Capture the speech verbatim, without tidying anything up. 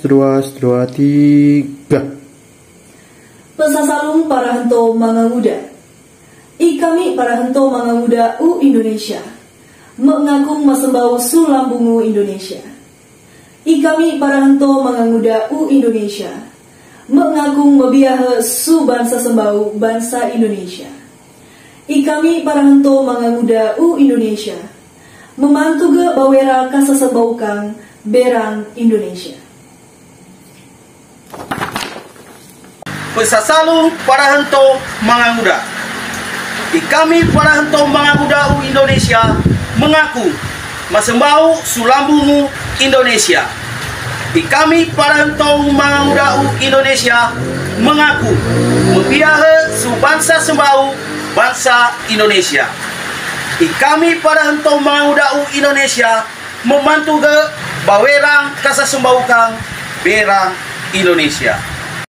Dua, dua, tiga. Pesasalung para hento manganguda. Ikami para hento manganguda u Indonesia. Mengakung masembau su lambungu Indonesia. Ikami para hento manganguda u Indonesia. Mengakung mabiaha su bansa sembau bansa Indonesia. Ikami para hento manganguda u Indonesia. Memantuga bawera kasasembau kang berang Indonesia. Pesasalung para hento manganguda. Ikami para hento manganguda u Indonesia mengaku masembau su lambungu Indonesia. Ikami para hento manganguda u Indonesia mengaku mabiaha su bansa sembau bansa Indonesia. Ikami para hento manganguda u Indonesia memantuga bawerang kasasembau kang berang Indonesia.